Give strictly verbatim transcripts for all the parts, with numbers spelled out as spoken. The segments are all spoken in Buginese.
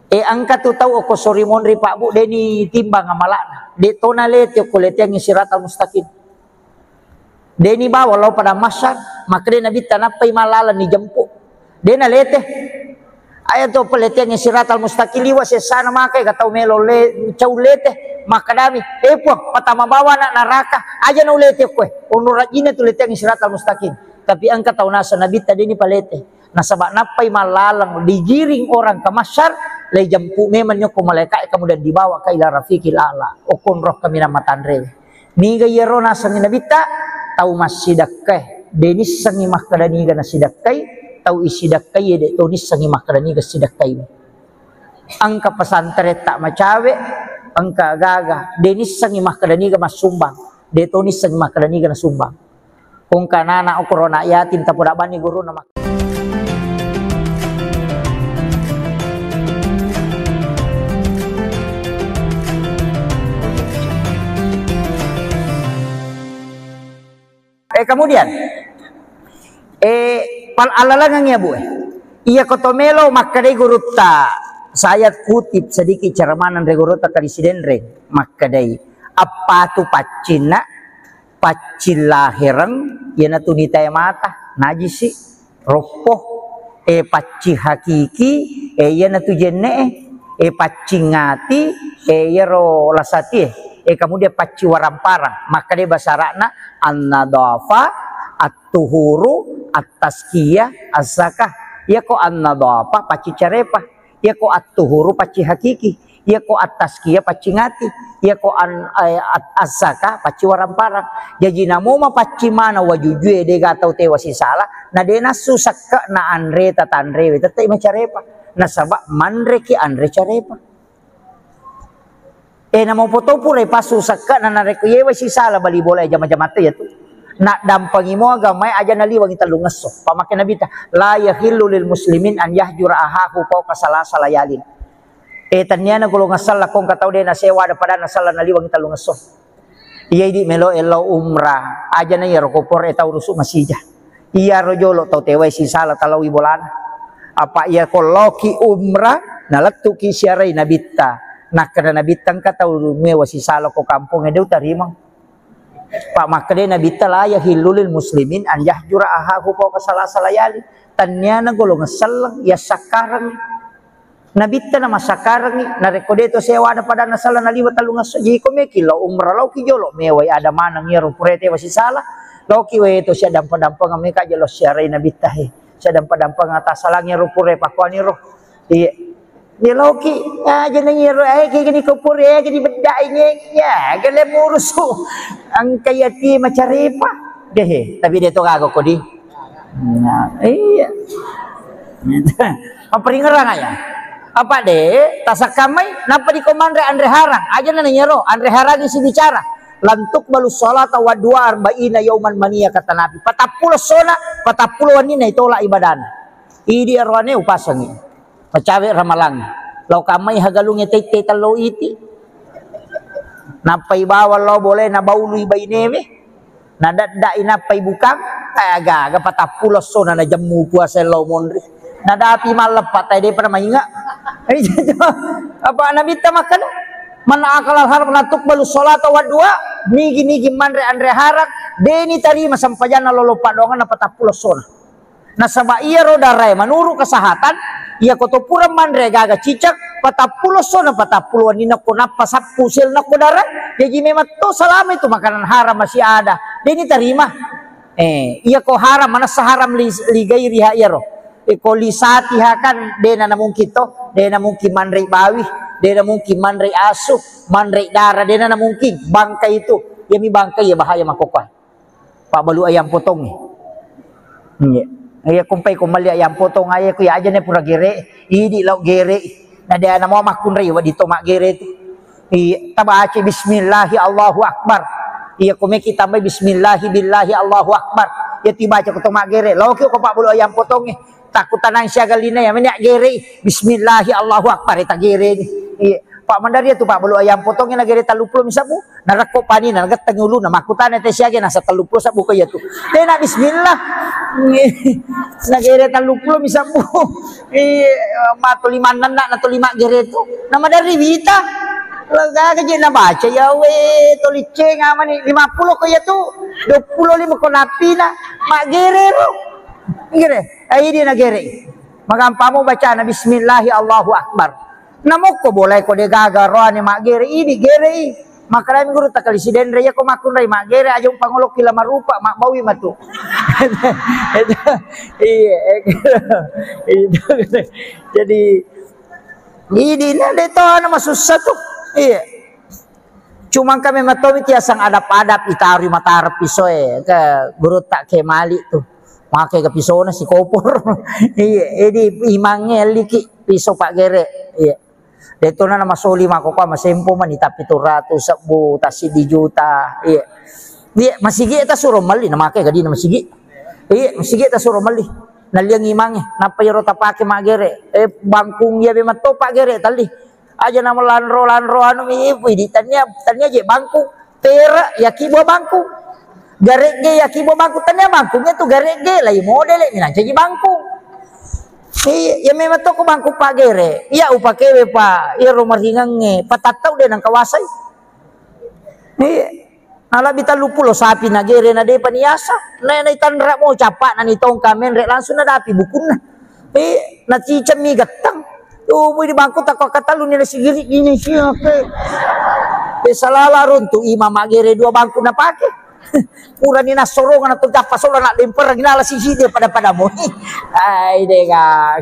E, engka tu tau okko sori monri, Pak, Bu, deni timbang amala'na. De tona lete okko leteang siratal mustaqim. Deni bawa lao padang mahsyar, makkeda Nabitta nappai mallalang ni jempu. Dena lete. Aya to peleteang siratal mustaqim liwa sessana maka ega tau melo le, cau lete. Makkedami, "Eh, Puang, patama bawa anak neraka, aja na ulete koe." Ono rajina tu leteang siratal mustaqim. Tapi engka tau nasa Nabitta deni palete. Nasaba nappai mallalang digiring orang ke mahsyar, le jempu memang nyokko malaikat, kemudian dibawa ke ila rafiqil a'la. Okon roh kaminang matanre. Niga iyaro nasengngi Nabitta? Tau massidakkae. De nissengngi makkeda niga nasidakkai, tau isidakkaie de to nissengngi makkeda niga sidakkai. Engka pesantren tak macawe, engka gaga, de nissengngi makkeda niga massumbang, de to nissengngi makkeda niga nasumbang. Kongka anak-anak okoro anak yatim tapoda bani guruna mak- Eh, kemudian, eh, pal-, alalangang ya, Bu, eh. Iya koto melo makkedai gurutta, saya kutip sedikit ceramah nanre gurutta Kadi Sidenreng, makkedai, "Appatu paccinna, paccing lahereng, iyanatu nitae mata, najisi." Roppo, e, pacci hakiki, e, iyanatu jenne'e, e, pacci ngati, e, iyaro lasatie, e, kemudian pacci waramparang. Makkeda bahasa Arabna an-nadhafa, at-tuhuru, at-tazkiyah, az-zakah. Iyako an-nadhafa pacci carepa. Iyako at-tuhuru pacci hakiki, iyako at-tazkiyah pacci ngati, iyako an-, eh, at-, az-zakah pacci waramparang. Jaji namo mapacci mana wajujue dega tau tewa sisala, na de nassu sekke'na anreta tanrewe, tette macarepa. Nasaba manreki anre carepa. Eh, namo poto pura passu sekke'na narekko yewa sisala bali bola jama-jamatta iyatu. Naddampengi mo agamae aja naliwangi tellungesso. Pamake Nabitta, "La yahillu lil muslimin an yahjura ahahu fauqa salasa layalin." Eh, tenniana golongan sella ko engka tau de nasewa ada padanna sella naliwangi tellungesso. Iya idi melo ellau umrah, aja na iyaro ko pore tau rusu masija. Iyaro jolo tau tewai sisala talaui bolana. Apa iya ko loki umrah, nalettuki siarai Nabitta. Nakkeda Nabitta engka tau mewa sisala ko kampong e de utarimang. Pak makkeda Nabitta, "La yahillu lil muslimin an yahjura ahahu fauqa salasa layali." Tenniana golongan selleng iya sakkareng. Nabitta na massakkarengngi, narekko de to sewa ada padanna sella naliwa tellungesso, jiko meki lao umrah, laoki jolo mewai ada maneng iyaro pura tewa sisala, laoki wae to siaddampa-dampang meka jolo siarai Nabitta he, siaddampa-dampang atasalang iyaro pura pakuani ro. Iya. Dia laoki, aja nang iyaro, eh, kayak gini ko pura, eh, gini bedda ini, ya, gale murusu. Engka yati macarepa. Dehe, tapi de to gaga kodi. Nah, iya. Mapparingerang aja. Apa de, tasakkamai, napa di ko manre anre harang? Aja na nengero, anre harang isi bicara. Lantuk balu salata wa dua arba'ina yauman mania kata Nabi. Patappulo sona, patappulo wanina itola ibadana. Idi arwane upasangi. Macawe ramalang. Lau kamai hagalunge tette tello iti. Nappai bawang lao boleh nabaului bainewe. Nadadda'i nappai bukang, eh, aga-aga patappulo essona najemmu puasa lao monri. Nadapi malleppa tai depa namainga. Apa Nabitta makkeda, "Man akala al-haram la tuqbalu sholata wa dua." Nigi-nigi manre anre harang, deni tarima sempajanna lolo paddoanganna patappulo essona. Nasaba iyaro darae manuru kesehatan, iyako to pura manre gaga cicak, patappulo essona patappulo wenni nakko nappa sappu sel nakko darae, jaji memang to salama itu makanan haram masih ada, deni tarima. Eh, iyako haram, manessa haram li, li gairiha iyaro. Iko li satiha kan, dena na mungkin to, dena mungkin manre bawi, dena mungkin manre asu, manre dara, dena na mungkin, bangka itu, iyami bangka iya bahaya makkokkoe. Pabbalu ayam potong. Iya. Iya, kompai ko melli ayam potong aja, ku ya aja ne pura gere, idi lao gere. Na de ana mau makkunrai wadi to maggere tu. Iya, tabaca bismillahi Allahu Akbar. Iya, ko meki tambai bismillahi billahi Allahu Akbar. Iya, tibaca ko to maggere. Lao ki ko pabbalu ayam potong. Takku tanang siaga lina ya, meni gere. Bismillahi Allahu Akbar, eta gere ni. Iya. Pak, maderri tu, Pak, balu ayam potongnya nagere telluppulo mi sabbu, narekko panina, nagettengi uluna, makkutana te siaga nasa telluppulo sabbu ko iya tu. Dena bismillah. Nagere telluppulo mi sabbu. Iya, ma toli mannenna, na toli maggere tu. Na maderri wita. Lo gaga je nabaca, ya we, toli cenga mani lima puluh ko iya tu. Dua puluh lima ko napina. Maggere ro. Gere. Ai dia nagere. Magampamo bacana bismillahi Allahu Akbar. Namokko bolai ko de gaga roane maggere, idi gerei. Makkedami guru takali sidenre, iya ko makkunrai maggere, aja umpangolokki la marupa, mabbaui matu. Itu, iya, itu. Jadi, idi na de to anu masussa tu. Iya. Cuma kami matomi tiasang adap-adap itarui matara pisoe ke guru tak ke mali tu. Make ke pisona si kopor. Iya, edi imangnge liki piso paggere. Iya. Detto na masoli mako kwa masempo mani tapi tu ratu sebbu tasidi juta. Iya. Iya, masigi ta suro mali na make gadina masigi. Iya, masigi ta suro mali. Naliang imangnge, nappa iyaro tapake maggere. Eh, bangkung iya be matto paggere tali. Aja na melanro-lanro anu mi, widi tania, tania je bangkung. Pera, yaki buah bangkung. Garegge, yaki buah bangkung. Tania bangkung itu garegge, lai modele, minang caji bangkung. Iya, ya memang toko bangkung paggere. Iya, upakewe pa, iya ro maringangnge, patattau de nang kawasai. Iya. Nalabi telluppulo sapi nagere na depa niasa. Na, na itanra mo cappa na nitongka menre langsung nadapi bukunna. Eh, nacicemmi gettang. Oh, di bangku takko katellu ni nasigiri ini sih, oke. Eh, salala runtu imam maggere dua bangku napake. Purani nassorongeng na tu tappa solo na lempereng nala sisi dia pada-pada mo. Ai dega.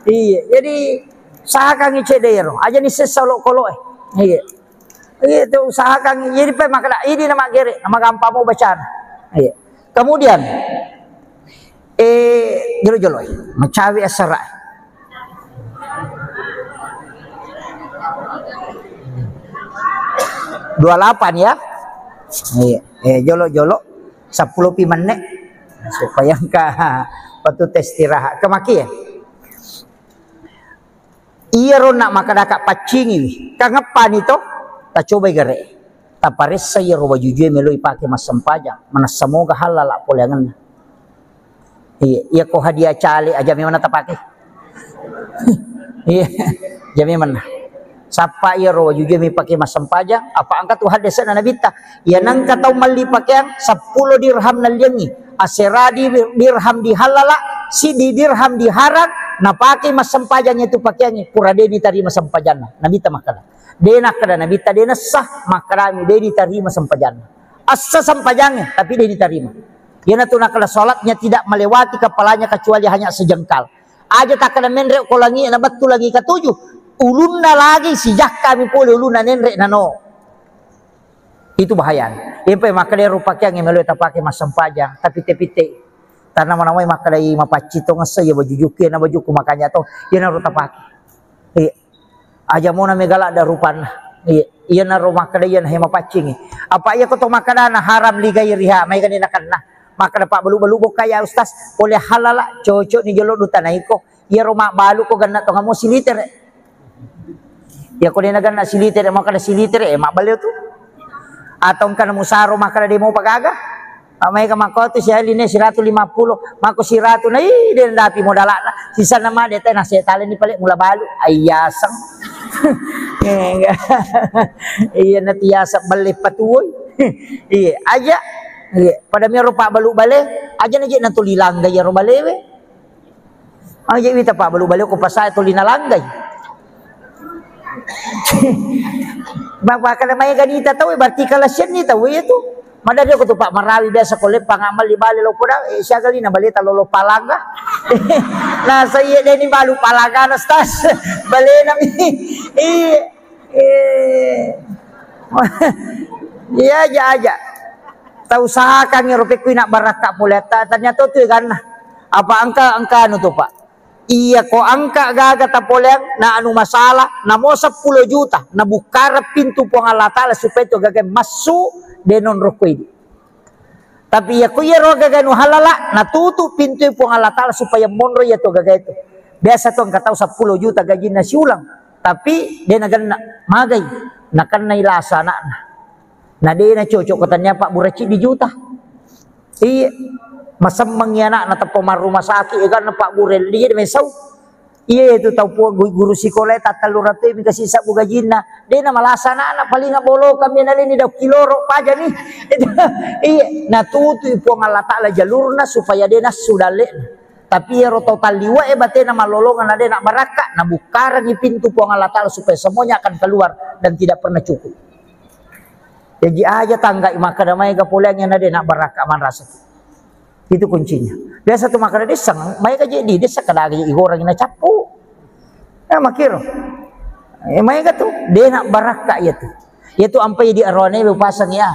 Iya, jadi usahakan cedde ro. Aja ni sessa lo kolo eh. Iya. Iya, itu usahakan. Jadi pe makkeda, idi na maggere, na magampang mo bacana. Iya. Kemudian, eh, jolo-jolo, eh, macawe asara. Dua lapan ya. Iya, eh, jolo-jolo, sepuluh pi menit. Supaya engka waktu tes istirahat. Kemaki ya? Iyaro na makkadaka paccingiwi, kangeppani to, tacobai gare. Taparessa iyaro wajujue meloi pake massempajang, manessa moga hallala poleangenna. Iya, iya ko hadiah cale aja memang tapake. Iya, aja memang. Sappa iyaro wajujue mi pake massempajang, apa engka tu haddese'na Nabitta. Iya nengka tau melli pakeang seppulo dirham nalliangngi. Asera di-, dirham di hallala, siddi dirham di harang, napake massempajang itu pakeangnge, pura de ditarima sempajanna. Nabitta makkeda. De nakkeda Nabitta de nessa, makkedami de ditarima sempajanna. Essa sempajangnge, tapi de ditarima. Iyanatu nakkeda salatnya tidak melewati kepalanya kecuali hanya sejengkal. Aja takkeda menre ko langi na bettu langi ketujuh, ulunna lagi sijakkami pole ulunna nenre nano. Itu bahayana. Empai makkeda ero pakeang e meloi tapake massempajang, tapitte-pitte. Tanama-namai makkedai mapaccing to ngessa iya baju juku, iya na bajuku makanja to, iyanaro tapake. Iya. Aja mona mega ladda rupanna. Iya. Iyanaro makkeda iya na he mapaccing. Apa iya ko to makkedana haram li gairiha, maegani nakenna. Makkeda pabbalu-balu bokka ya Ustaz, pole halala, cocok ni jolo duta naiko. Iyaro mabbalu ko genna tonga mo silitere. Iya ko dena genna silitere, makkeda silitere, eh, mabbali tu. Atau engka na musaro makkeda de mo pagaga. Maega makko tu siali ne siratu lima puluh, makko siratu na, ih, de dapi modalana. Sisana made te na setale ni pale mula balu. Aiyaseng. Iya na tiasa belle patuoi. Iya, aja. Iya, pada miro pabbalu bale, aja na je na tuli langga iyaro balewe. Aja wita pabbalu bale ko pasae tuli nalanggai. Ba-, bakal maega nita tau, berarti kala sianni tau iya tu. Madadi ko tu Pak Marawi biasa ko leppang amal di bale lo poda, eh, siaga lina baleta lolo palangga. Nah, saya deni balu palangga na stas. Balena mi. Iya. Eh. Iya aja, aja. Tau usahakan ero pekku ina barakka pole atta, ternyata tu ganna. Apa engka, engka anu tu, Pak? Iya ko engka gaga tapoleang, na anu masalah, namo seppulo juta, nabukkareng pintu Puang Allah Ta'ala supaya tu gaga massu de nonrokko idi. Tapi iya ko iyaro gaga nu halala, natutu pintu Puang Allah Ta'ala supaya monro iya to gaga itu. Biasa to engka tau seppulo juta gajinna siulang. Tapi de nagenna, magai, nakennai lasa anakna. Na de nacocok ko tania pabbura ciddi juta. Iye, masemmeng iya anakna teppa marruma sakit, iya kan pabbura dia de mesau. Iye tu tau pu-, gu-, guru sikola e tattellu ratu mi kasi sabbu gajinna. De namalasa anakna paling bolokang mi nalini dau kiloro pajani. Iye, natutui Puang Allah Taala jalurna supaya de nassu dalle'na. Tapi iyaro tau talliwe'e batena mallolongeng na de nabbarakka, nabukkarengngi pintu Puang Allah Taala supaya semuanya akan keluar dan tidak pernah cukup. Jaji aja tanggai makkeda maega poleang na de nabbarakka manrasaki. Itu kuncinya. Biasa tu makkeda dessang, maega je di dessang kada aga je igorangi nacappu. Nah, makiro. Eh, maega tu, de nabbarakka iya tu. Iya tu ampai di aroane upasang ya.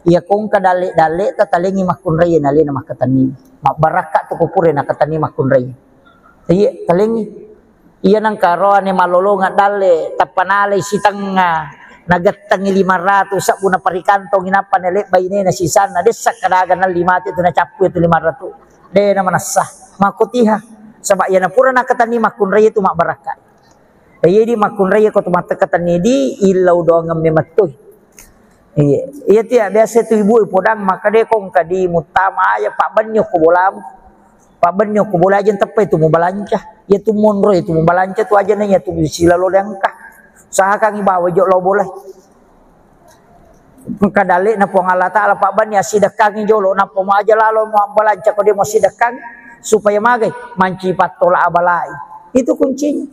Iya kongka dalle-dalle ta talengi makkunrai nalena makkatenni. Mabbarakka tu ko pura nakatenni makkunrai. Iya, talengi. Iya nengka roane mallolongeng dalle, tappa nalai sitengnga, nagettengi lima ratu, sebbu naparikantongi nappa nalebbai bainena sisanna, dessa kadaga nalli mate tu nacappu itu lima ratu. De namanessa, makkotiha. Saba iya napura nakatenni makkunrai itu mabbarakka. E, iya di makkunrai ko tu mattekkatenni di illau doangeng memettui. Iya, iya tiya biasa tu ibu podang makkeda ko engka di muttama aja pabbenni ko bolamu. Pabbenni ko bola aja teppa itu mubalanca. Iya tu monro itu mubalanca tu aja na iya tu silalo dengka. Usahakan ibawa jo lao bola. Engka dalle'na Puang Allah Taala pabbenni asidekkangi jolo nappa mo aja lalo mo balanca ko de mo sidekkangi supaya magai manci pattola abalai. Itu kuncinya.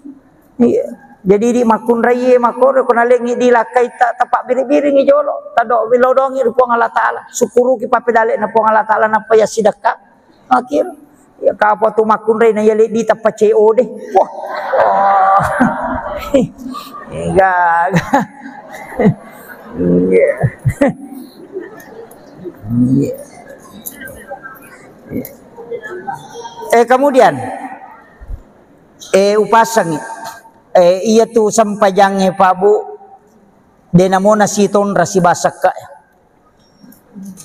Iya. Jadi di makkunrai makkono ko nalengi di lakkai ta, tapabbiri-biringi jolo. Tado wilodongi ri Puang Allah Taala. Syukuruki papedale'na Puang Allah Taala nappa iya sidekka. Akhir. Ya kapa tu makkunrai na iya leddi tappa C O D. Wah. Oh. Enggak. Iya. Iya. Eh, kemudian, eh, upasangi. Eh, iya tu sempajangnge, Pak Bu, de namona sitonra sibasakka.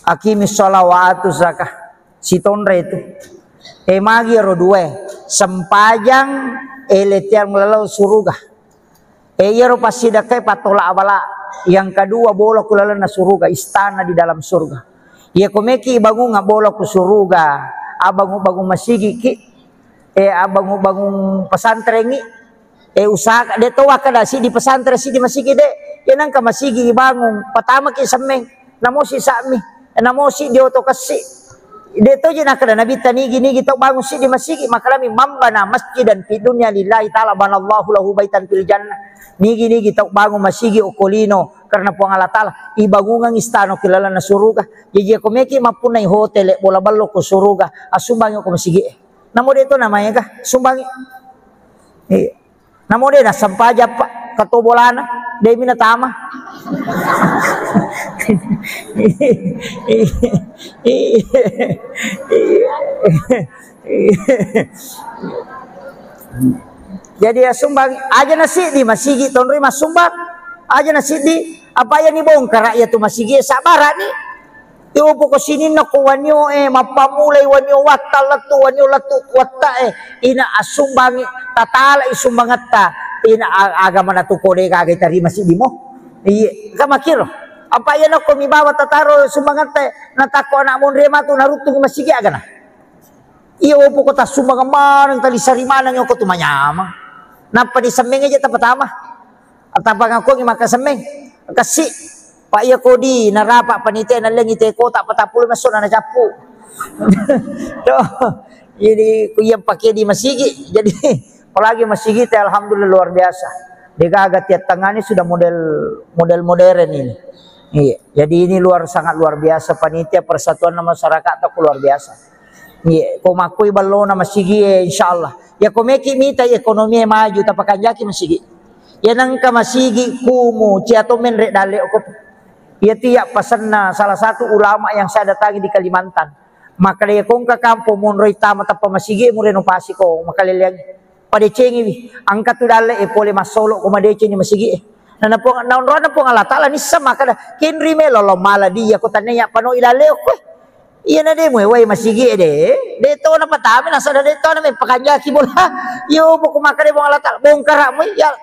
Aqimis sholata wa atuz zakah. Sitonra itu. Eh, magi ro dua. Sempajang, eh, letiang lalau suruga. Eh, iyaro passidekkai pattola abala. Yang kedua, bola ku lalenna suruga, istana di dalam surga. Iya ko meki bangunga bola ku suruga, abangung-bangung masigi ki, eh, abangung-bangung pesantrengi, eh, usaha de to wakkeda siddi pesantren, siddi masigi de, ya nangka masigi ibangung, patamaki semmeng, namosi sa'mi, namosi dioto kessi. De to je nakkeda Nabitta nigi-nigi tau bangung siddi masigi, makkedami, "Man bana masjidan fid dunya lillahi ta'ala banallahu lahu baitan fil jannah." Nigi-nigi tau bangung masigi okko lino karena Puang Allah Taala, ibangungang istana ki lalenna suruga. Jaji ko meki mappunnai hotel, bola ballo ko suruga, asumbangi ko masigi e. Namo de to namaega, sumbangi. Iya. Namo de nassempajang, Pak, kato bolana, de mi natama. Jadi ya sumbang, aja na siddi masigi tonroi massumbang, aja na siddi, apa ya ni bongkara ya tu masigi, sabara ni. Yopo ko sininna ko wanio, eh, mappammulai wanio watta lettu, wanio lettu watta, eh, ina assumbangi, tatala i sumbangetta, ina a-, agama natu kode gaga tarima siddimo. Iya, ka makiro. Apa iya nako mi bawa tataro sumbangetta, natakko anak monre matu naruttungi masigi agana. Iya, opo ko tassumbang maneng, tali sari maneng, oko tu manyameng. Nappa disemmeng aja tapatama. Atapa ngakuangi makkasemmeng, kassi. Pak, iya kodi narapa panitia nallengi teko tak patappulo massona nacappu. Tuh. Jadi ku iya pakai di masigi. Jadi apalagi masigi te alhamdulillah luar biasa. Degaga tiap tengah ini sudah model, model modern ini. Iya. Jadi ini luar, sangat luar biasa panitia persatuan masyarakat tak luar biasa. Iya, ko makkui ballona masigi e, insyaallah. Ya ko meki mita ekonomi e maju tapakanjaki masigi. Ya nengka masigi kumu cia to menre dalle oko. Iya tiap pasenna salah satu ulama yang saya datangi di Kalimantan. Maka dia kongka kampung monroi tama tappa masigi e mu renovasi ko maka leleang. Padecengiwi, engka tu dalle e pole massolo ko madeceng ni masigi e. Na, na Puang, na onronna Puang Allah Taala nissa makkeda, "Kenri melo lao mala dia ko tanne ya pano ilalle ko." Iya na de muewai masigi e de. De to na patame nasada de to na me pakanjaki bola. Yo poko makkeda Puang Allah Taala, bongkara mu ya.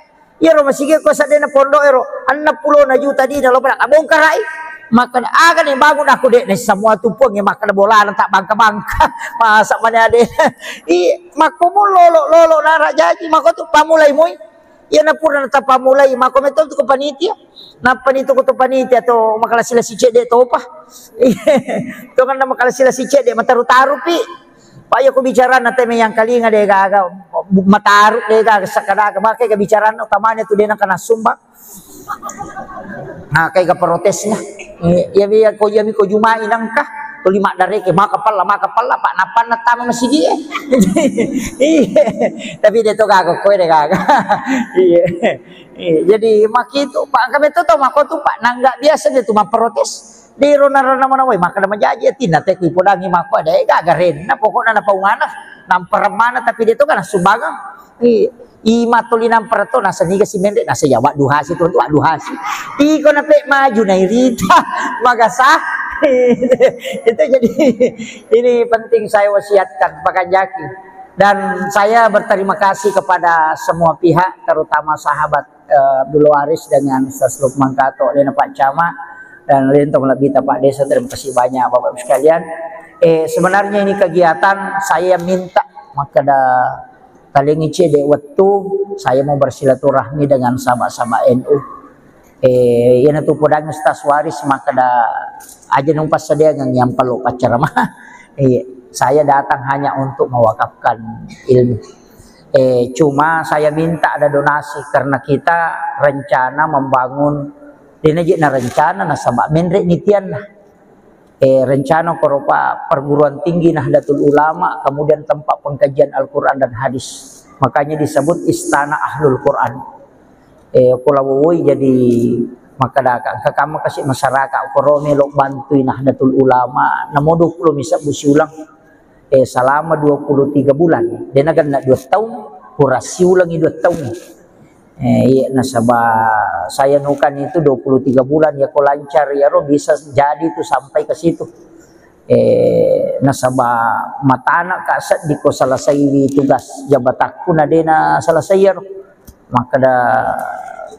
Iyaro masigi ko seddena pondok ero, enneng pulona juta dina lo pada kabongkarai. Makkeda, "Aga ni bangun aku de'?" Naisseng mua tu Puang, makkeda, "Bolana tak bangka-bangka." Masa mane ade. I, makko mo lolo, lolo nara jaji, makko tu pamulai moi. Iya na pura na tapamulai, makko metto tu ko panitia. Nappa ni tu ko tu panitia to makalasi-lasi cedde topa. To kan makalasi-lasi cedde mataru-taru pi. Pak, iya ko bicarana te meyangkalinga de gaga, mataru de gaga, sakadaga, makai ga bicarana utamanya tu de nangka nassumbang. Nah, kai ga protesnya. Iya, iya, ko iya mi ko Jumai nangka, tuli maddareke, maka palla, maka palla, Pak, nappanna tama masigi e. Iya, tapi de to gaga, koe de gaga. Iya. Iya, jadi makitu, Pak, angka beto to mako tu, Pak, nangga biasa de tu maprotes. Diro narana manawai, maka na majaji atinna te kui podangi mako ada, eh, gaga renna, pokokna na paumana, namparang mana, tapi de to kan sumbangan. Iya. I matoli nampara to, nasa niga si menre, nasa ya, waddu hasi, tuan tu, waddu hasi. Iko na pe maju na irita, magasa. Itu jadi, ini penting saya wasiatkan, Pak Kanjaki. Dan saya berterima kasih kepada semua pihak, terutama sahabat, eh, Abdul Waris dengan Ustaz Lukman Kato, dan Pak Camat, dan Lintong Labita, Pak Desa. Terima kasih banyak, Bapak Ibu sekalian. Eh, sebenarnya ini kegiatan saya minta, makkeda talengi cedde wettu, saya mau bersilaturahmi dengan sahabat-sahabat N U. Eh, iyanatu podangi Ustaz Waris, makkeda aja nung passadiangengngi yang perlu paccarama. Iya, saya datang hanya untuk mewakafkan ilmu. Eh, cuma saya minta ada donasi karena kita rencana membangun, de na je na rencana, nasaba menre ni tianna. Eh, rencana koropa perguruan tinggi Nahdlatul Ulama, kemudian tempat pengkajian Al-Quran dan Hadis. Makanya disebut Istana Ahlul Quran. Eh, ko lawowoi jadi makkadaka, engka kamma kasi masyarakat koro melo bantui Nahdlatul Ulama, namo dua puluh mi sebbu siulang. Eh, selama dua puluh tiga bulan, de na genna dua tahun, pura siulangi dua tahun. Eh, iya, nasaba saya nukan itu dua puluh tiga bulan, ya ko lancar, ya ro bisa jadi itu sampai ke situ. Eh, nasaba matana ka seddi ko selesai tugas jabatakku, na de na selesai ya ro. Makkeda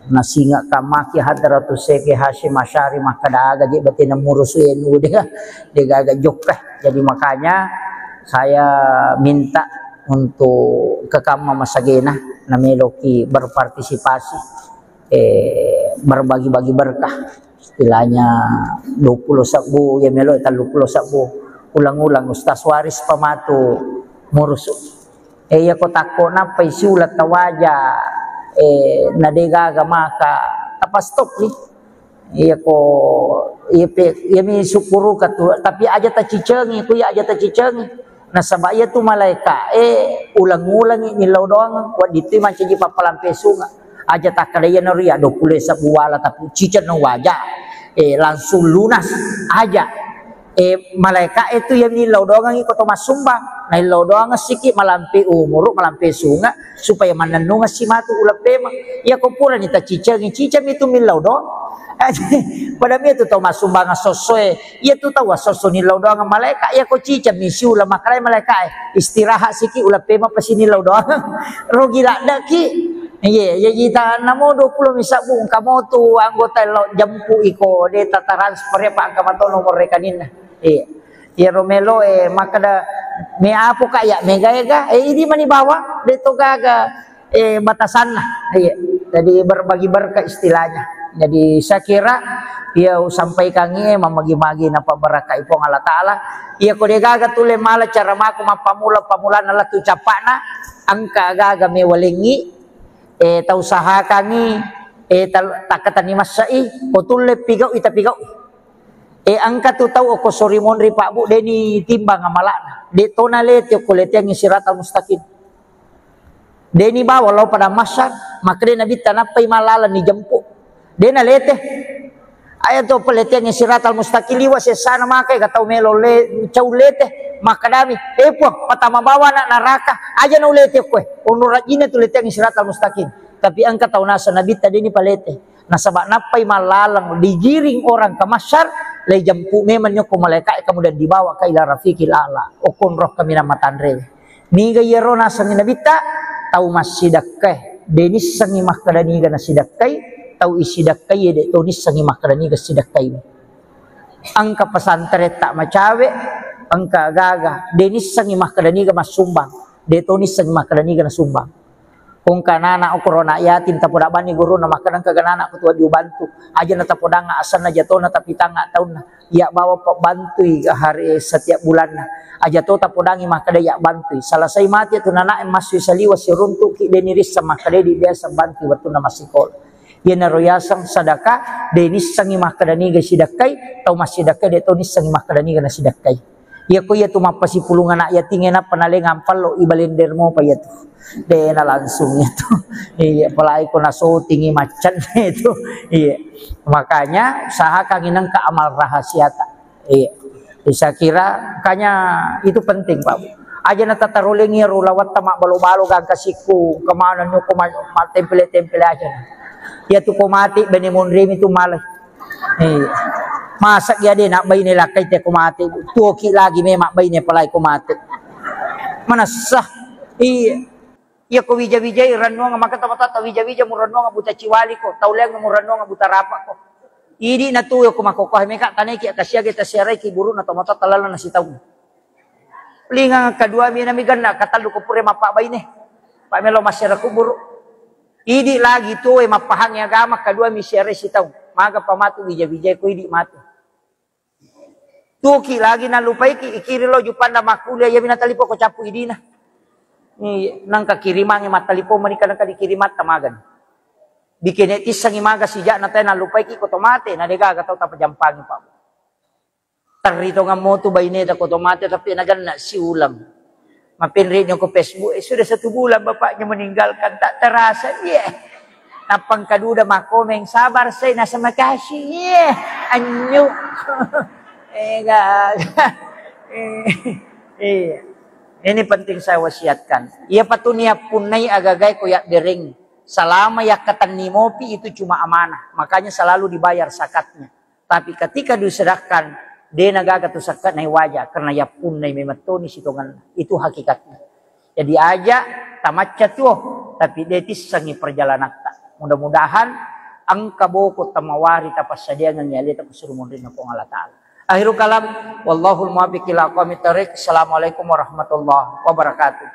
nasinga kamaki Hadratus Syekh Hasyim Asy'ari, makkeda aga je batena murusu N U de, de gaga jokka. Jadi makanya saya minta untuk kekamma masagena nameloki berpartisipasi, eh, berbagi-bagi berkah. Istilahnya dua puluh sebbu, ya melo tellu puluh sebbu. Ulang-ulang Ustaz Waris pamatu murusu. Eh, iya ko takko nappai siulang tawaja, eh, na de gaga maka tapa stop ni. Iya ko, iya pe, iya mi sukkuruka tu, tapi aja tacicengi, ku iya aja tacicengi. Nasaba iya tu malaeka, eh, ulang-ulangi millau doang, waddi tu mancaji pappalampe sunga. Aja takkada iya nori ya dua puluh sebbu wala tapi ciceng no waja. Eh, langsung lunas aja. Eh, malaeka e tu iya millau doangengngi ko to massumbang. Na illau doangeng siki malampe umuru, malampe sunga, supaya mannennungeng si matu uleng pema. Iya ko purani tacicengi, ciceng mi tu millau doang. Pada mi tu tau massumbang sosso e. Iya tu tau sosso nillau doangeng malaeka. Iya ko ciceng mi siuleng makkalai malaeka e. Istirahat siki uleng pema pasi nillau doangeng. Rugi laddeki. Iya, iya, ita namo dua puluh mi sebbu, engka mo tu anggota lo jempu iko, de ta transfer ya, Pak, engka mato nomor rekeninna. Iya. Iya, Romelo, eh, makkeda, me apo ka ya, mega ega, eh, idi mani bawa, de to gaga, eh, batasanna. Iya. Jadi berbagi berkah istilahnya. Jadi saya kira, iya, usampaikan, eh, mamagi-magi napa berkah Puang Allah Taala. Iya, ko de gaga tule mala cara mako mappamula-pamulana latu capana, engka gaga mewalengi, eh, tausahakangngi, eh, tal-, takkatenni massa'i, ko tulle pigau'i tapigau'i. Eh, engka tu tau okko sori monri Pak Bu, deni timbang amala'na. De tona lete okko leteangngi siratal mustaqim. Deni bawa lao pada massar, makkeda Nabitta nappai mallalang ni jempu. Dena lete. Aya to peleteangngi siratal mustaqim liwa sessana makai ka tau melo le-, cau lete. Makkedami, "Eh, Puang, patama bawa anak naraka, aja na ulete koe." Ono rajinna tu leteangngi siratal mustaqim. Tapi engka tau naseng Nabitta deni palete. Nasaba nappai mallalang digiring orang ke mahsyar, lai jempu memang nyokko malaika, kemudian dibawa ke ila rafiqil a'la. Okon roh kaminang matanre. Niga iyaro nasengngi Nabitta? Tau massidekkae, De' nissengngi makkeda niga nasidakkai, tau isidakkai de' to nissengngi makkeda niga sidakkai. Engka pesantren tak macawe, engka gaga, de' nissengngi makkeda niga massumbang, de' to nissengngi makkeda niga nasumbang. Engka anak-anak okoro anak yatim, tapoda bani guruna makkeda engka anak-anak kutua diubantu, aja na tapodang asenna jatona tapi tanga taunna. Iya bawa pabbantui hari setiap bulanna. Aja to tapodangi makkeda iya bantui. Selesai mati tu nanae massui saliwa siruntuki de' nirisseng makkeda di biasa bantui wettunna massikola. Iyanaro yaseng sedekah, de' nissengngi makkeda niga sidakkai, tau massidakkai de' to nissengngi makkeda niga nasidakkai. Iya ko iya tu mappasipulung anak yatim e nappa nalengang pallo i balender mopa iya tu. De' na langsung itu. Iya, apalagi ko nasotingi macet itu. Iya. Makanya usahakan inengka amal rahasiata. Iya. Saya kira makanya itu penting, Pak. Aja na tatarolengi ro lawatta mabbalo-balo gangka sikku, kemana nyoko ma-, mattempele-tempele aja. Iya tu ko mati bene monremi tu malai. Iya. Masa iya de' nak baine lakkai te ko mati. Tuoki lagi memang baine palai ko mati. Manessa. Iya. Iya ko wija-wijai rennuang maka tau matoa wija-wija murennuang buta ciwali ko, tau leng murennuang buta rapa ko. Idi na tu ko makkokkoe meka taneki kasiage tasiarai ki buruna tau matoa talala nasitaung. Lingang kedua mi nami ganna katallu ko pure mappa baine. Pak melo masyarakat kuburu. Idi lagi tuwe mappahangi agama kedua mi siarai sitaung. Maga pamatu wija-wijai ko idi matu. Tuki lagi nalupaiki, ikiri lo jupanna makkuliah, iya mina talipo ko cappu idina. Iya, nangka kirimangi mattalipo menika nangka dikirimatta magani. Bikene tissangi maga sijak na tae nalupaiki ko to mate, na degaga tau tapajampangi, Pak. Terri tongang motu baineta ko to mate, tapi naganna siulang. Mapenre nyoko Facebook, eh, sudah satu bulan bapaknya meninggalkan, tak terasa. Iya. Nappa engka duda makkomeng, sabar saya, nasa makasih. Iya. Anyu. Eh, gaga. Eh, iya. Ini penting saya wasiatkan. Iya patu niat punnai agagae ko yak bereng. Selama yak katenni mopi itu cuma amanah. Makanya selalu dibayar zakatnya. Tapi ketika disedekahkan, de' nagaga tu sakka'na waja, karena yappunnai memang toni sitonganna. Itu hakikatnya. Jadi aja tamacca tuo, tapi de' tissangi perjalananta. Mudah-mudahan engka boko tamawari tapassadiangengi aleta kusuruh monrinna Puang Allah Ta'ala. Akhirul kalam, wallahul muwaffiq ila aqwamit thariq. Assalamualaikum warahmatullahi wabarakatuh.